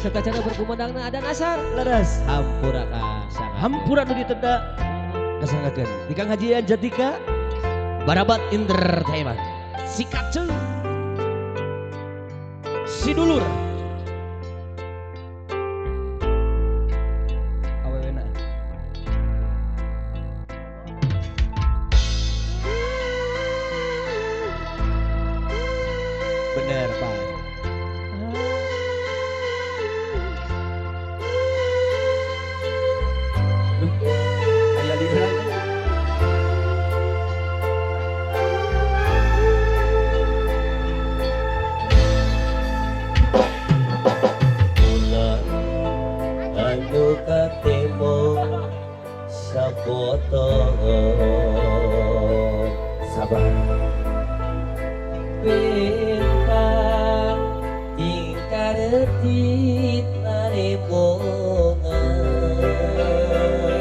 Satacana berkumandangna adan asar. Leres. Hampura ka sangat. Hampura nu ditenda. Kasanggakeun. Di Kang Haji Ian Jatnika. Barabat Entertainment. Sikat cuy. Si dulur. Awewena. Bener, Pak. Aya lira. Kula anu katemo sapotong Sabar. Bentang tingkaretit narembongan.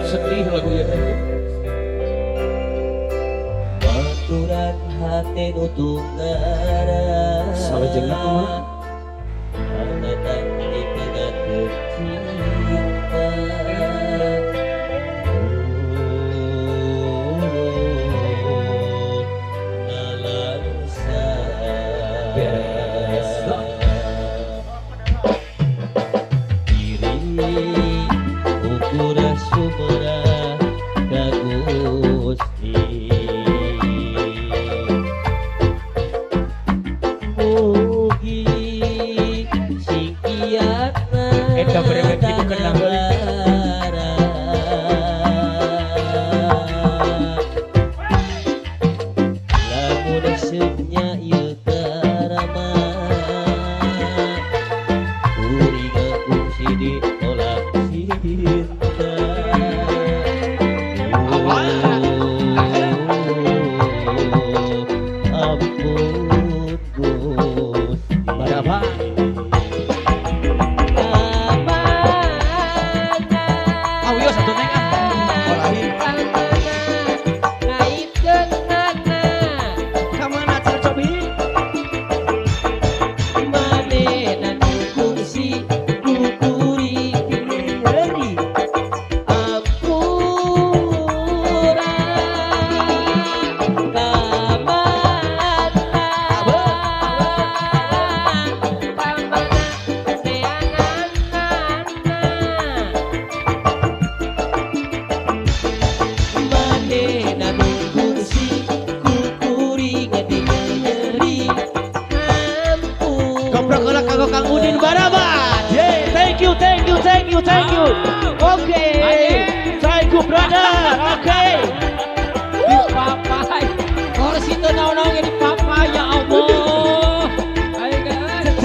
Sedih lagu ieu teh. Baturan hate nu tunggara. Salajengna kumaha? Angatan dipegatkeun cinta. Nalangsa. Beres. Diri ukuran sumera ka Gusti. Mugi singkiatna Eta brewek kitu kendang heula. Lamun seupnya ieu karama kuring kungsi ditolak cinta. Ampun Gusti. Barapa. Awios atuh neng ah. Olahi. Ka mana cenah cobi? Goprok heula kanggo Kang Udin Barabat. Yeay, thank you, thank you, thank you, thank you. Oke. Thank you brother. Oke. Dipapai. Kursi teu naon-naon ge dipapai ya Allah. Ayo guys.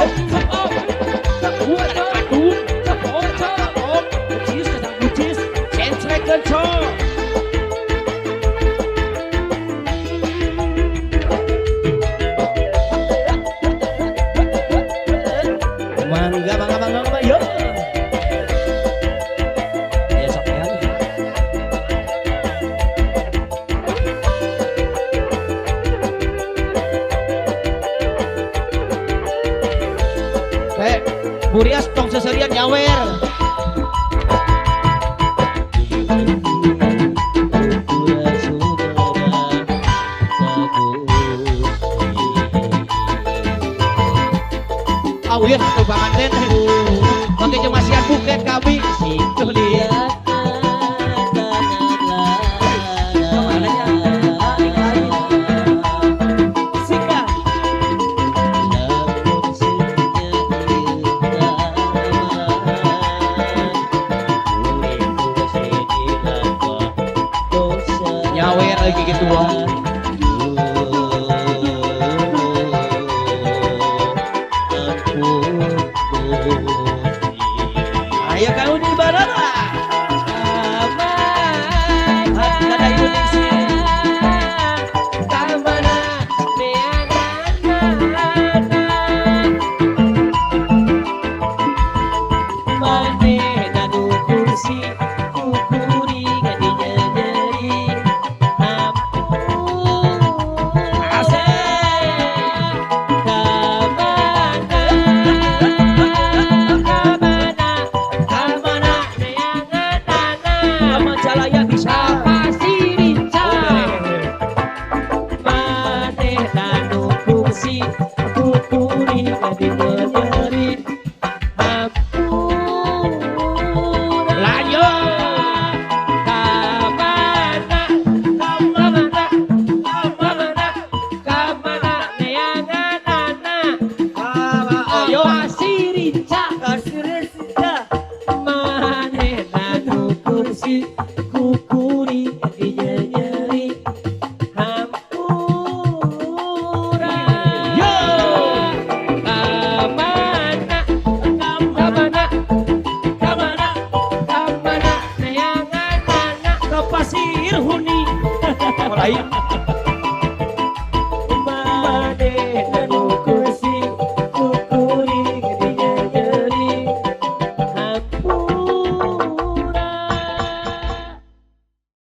Mangga, mangga, mangga, mangga, yo. Ya sampean. Teh, Burias tong seserian nyawer. Awios atuh panganten. Mangke jeung masihan buket kami. Tuh lihat. Kemana nya? Sika. Nyawer lagi gitu wah. Ayo kau di barara. Ada ibu Ningsih. Kursi kukuri gadinya nyeri. Ampun. Aing.